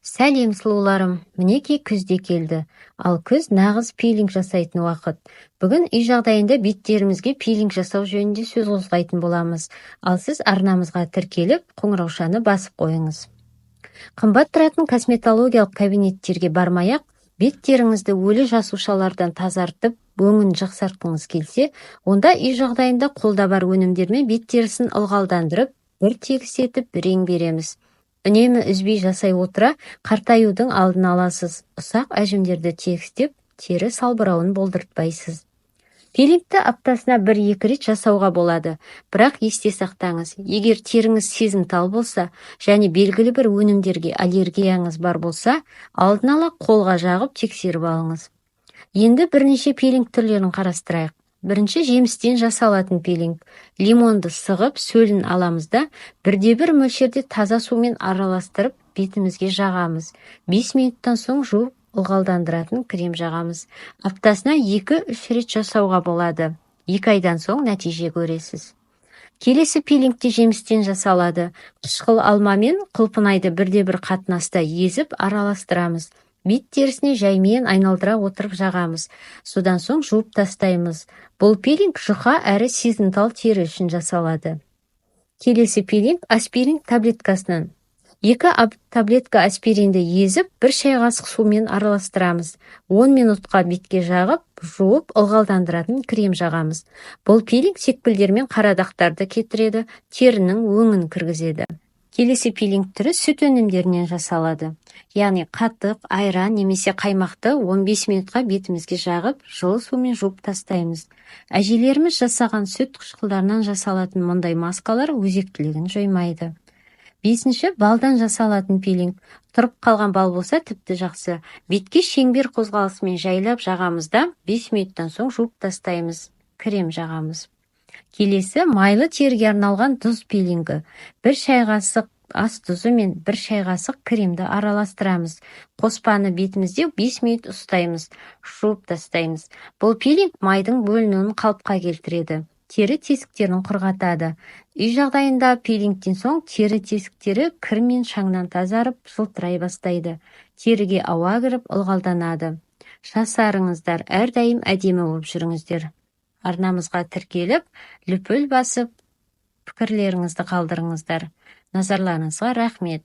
Сәлем, сұлуларым! Мінекей, күз де келді. Ал күз – нағыз пилинг жасайтын уақыт. Бүгін үй жағдайында беттерімізге пилинг жасау жөнінде сөз қозғайтын боламыз. Ал сіз арнамызға тіркеліп, қоңыраушаны басып қойыңыз. Қымбат тұратын косметологиялық кабинеттерге бармай-ақ, бет теріңізді өлі жасушалардан тазартып, өңін жақсартқыңыз келсе, онда үй жағдайында қолда бар өнімдермен бет терісін ылғалдандырып, бір тегіс етіп рең береміз. Үнемі үзбей жасай отыра, қартаюдың алдын аласыз, ұсақ әжімдерді тегістеп, тері салбырауын болдыртпайсыз. Пилингті аптасына 1-2 рет жасауға болады, бірақ есте сақтаңыз: егер теріңіз сезімтал болса және белгілі бір өнімдерге аллергияңыз бар болса, алдын ала қолға жағып тексеріп алыңыз. Енді бірнеше пилинг түрлерін қарастырайық. Бірінші – жемістен жасалатын пилинг. Лимонды сығып, сөлін аламыз да, бірде бір мөлшерде таза сумен араластырып, бетімізге жағамыз. 5 минуттан соң жуып, ылғалдандыратын крем жағамыз. Аптасына 2-3 рет жасауға болады. 2 айдан соң нәтиже көресіз. Келесі пилинг те жемістен жасалады. Қышқыл алма мен құлпынайды бірде бір қатынаста езіп, араластырамыз. Бет терісіне жаймен айналдыра отырып жағамыз. Содан соң жуып тастаймыз. Бұл пилинг жұқа әрі сезімтал тері үшін жасалады. Келесі пилинг аспирин таблеткасынан. 2 таблетка аспиринді езіп, 1 шай қасық сумен араластырамыз. 10 минутқа бетке жағып, жуып, ылғалдандыратын крем жағамыз. Бұл пилинг секпілдер мен қара дақтарды кетіреді, терінің өңін кіргізеді. Келесі пилинг түрі сүт өнімдерінен жасалады. Яғни қатық, айран немесе қаймақты 15 минутқа бетімізге жағып, жылы сумен жуып тастаймыз. Әжелеріміз жасаған сүт қышқылдарынан жасалатын мұндай маскалар өзектілігін жоймайды. Бесінші – балдан жасалатын пилинг. Тұрып қалған бал болса, тіпті жақсы. Бетке шеңбер қозғалысымен жайлап жағамыз да, 5 минуттан соң жуып тастаймыз. Крем жағамыз. Келесі – майлы теріге арналған тұз пилингі. 1 шай қасық ас тұзы мен 1 шай қасық кремді араластырамыз. Қоспаны бетімізде 5 минут ұстаймыз, жуып тастаймыз. Бұл пилинг майдың бөлінуін қалыпқа келтіреді. Тері тесіктерін құрғатады. Үй жағдайында пилингтен соң тері тесіктері кір мен шаңнан тазарып, жылтырай бастайды. Теріге ауа кіріп, ылғалданады. Жасарыңыздар, әрдайым әдемі болып жүріңіздер. Арнамызға тіркеліп, лүпіл басып, пікірлеріңізді қалдырыңыздар. Назарларыңызға рахмет.